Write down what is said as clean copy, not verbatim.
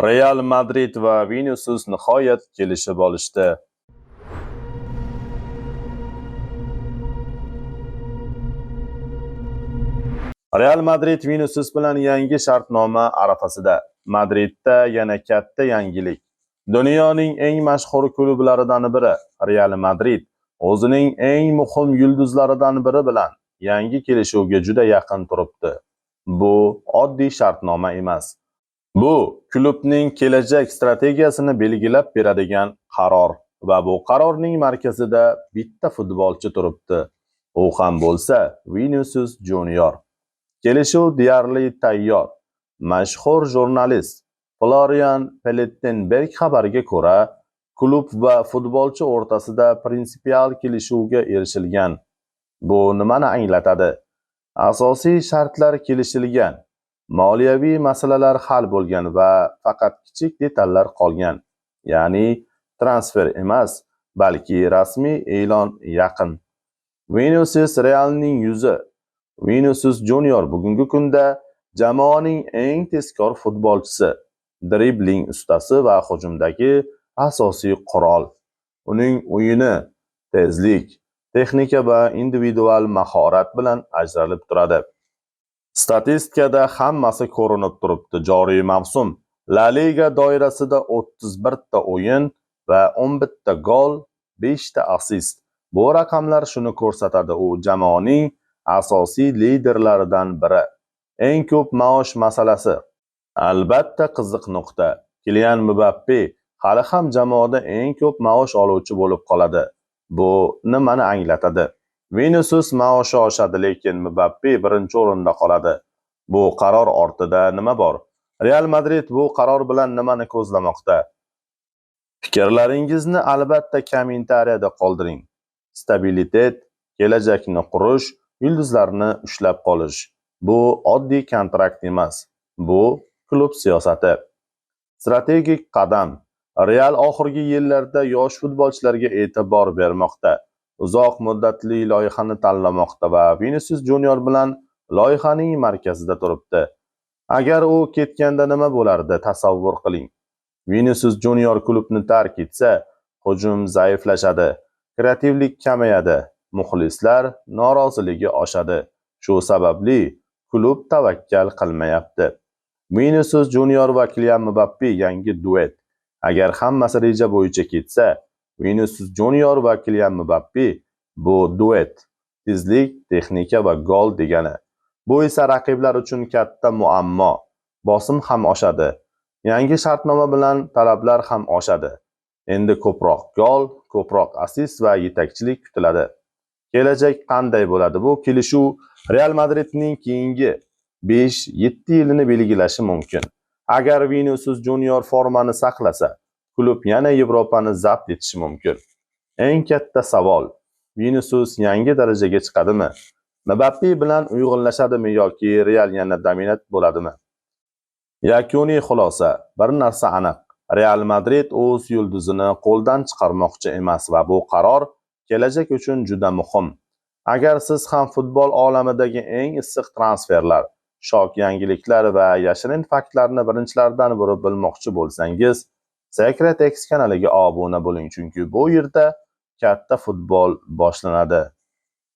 Real Madrid va Vinisius nihoyat kelishib olishdi. Real Madrid Vinisius bilan yangi shartnoma arafasida. Madridda yana katta yangilik. Dunyoning eng mashhur klublaridan biri Real Madrid o'zining eng muhim yulduzlaridan biri bilan yangi kelishuvga juda yaqin turibdi. Bu oddiy shartnoma emas. Bu klubning kelajak strategiyasini belgilab beradigan qaror va bu qarorning markazida bitta futbolchi turibdi. U ham bo'lsa Vinisius Junior. Kelishuv deyarli tayyor. Mashhur jurnalist Florian Plettenberg xabariga ko'ra, klub va futbolchi o'rtasida prinsipial kelishuvga erishilgan. Bu nimani anglatadi? Asosiy shartlar kelishilgan, moliyaviy masalalar hal bo'lgan va faqat kichik detallar qolgan. Ya'ni transfer emas, balki rasmiy e'lon yaqin. Vinisius Realning yuzi. Vinisius Junior bugungi kunda jamoaning eng tezkor futbolchisi, dribling ustasi va hujumdagi asosiy qurol. Uning o'yini tezlik, texnika va individual mahorat bilan ajralib turadi. Statistikada hammasi ko'rinib turibdi. Joriy mavsum La Liga doirasida 31 ta o'yin va 11 ta gol, 5 ta assist. Bu raqamlar shuni ko'rsatadi, u jamoaning asosiy liderlaridan biri. Eng ko'p maosh masalasi. Albatta qiziq nuqta. Kilian Mbappe hali ham jamoada eng ko'p maosh oluvchi bo'lib qoladi. Bu nimani anglatadi? Vinisius maoshi oshadi, lekin Mbappe birinchi o'rinda qoladi. Bu qaror ortida nima bor? Real Madrid bu qaror bilan nimani ko'zlamoqda? Fikrlaringizni albatta kommentariyada qoldiring. Stabilitet, kelajakni qurish, yulduzlarni ushlab qolish. Bu oddiy kontrakt emas. Bu klub siyosati. Strategik qadam. Real oxirgi yillarda yosh futbolchilarga e'tibor bermoqda. Uzoq muddatli loyihani tanlamoqda va Vinisius Junior bilan loyihaning markazida turibdi. Agar u ketganda nima bo'lardi, tasavvur qiling. Vinisius Junior klubni tark etsa, hujum zaiflashadi, kreativlik kamayadi, muxlislar noroziligi oshadi. Shu sababli klub tavakkal qilmayapti. Vinisius Junior va Kilian Mbappe yangi duet. Agar hammasi reja bo'yicha ketsa, Vinisius Junior va Kilian Mbappe bu duet. Tezlik, texnika va gol degani. Bu esa raqiblar uchun katta muammo. Bosim ham oshadi. Yangi shartnoma bilan talablar ham oshadi. Endi ko'proq gol, ko'proq assist va yetakchilik kutiladi. Kelajak qanday bo'ladi? Bu kelishuv Real Madridning keyingi 5-7 yilini belgilashi mumkin. Agar Vinisius Junior formani saqlasa, klub yana Yevropani zabt etishi mumkin. Eng katta savol: Vinisius yangi darajaga chiqadimi? Mbappe bilan uyg'unlashadimi yoki Real yana dominant bo'ladimi? Yakuniy xulosa: bir narsa aniq. Real Madrid o'z yulduzini qo'ldan chiqarmoqchi emas va bu qaror kelajak uchun juda muhim. Agar siz ham futbol olamidagi eng issiq transferlar, shok yangiliklar va yashirin faktlarni birinchilardan bo'lib bilmoqchi bo'lsangiz, Secret X kanaliga obuna bo'ling, chunki bu yerda katta futbol boshlanadi.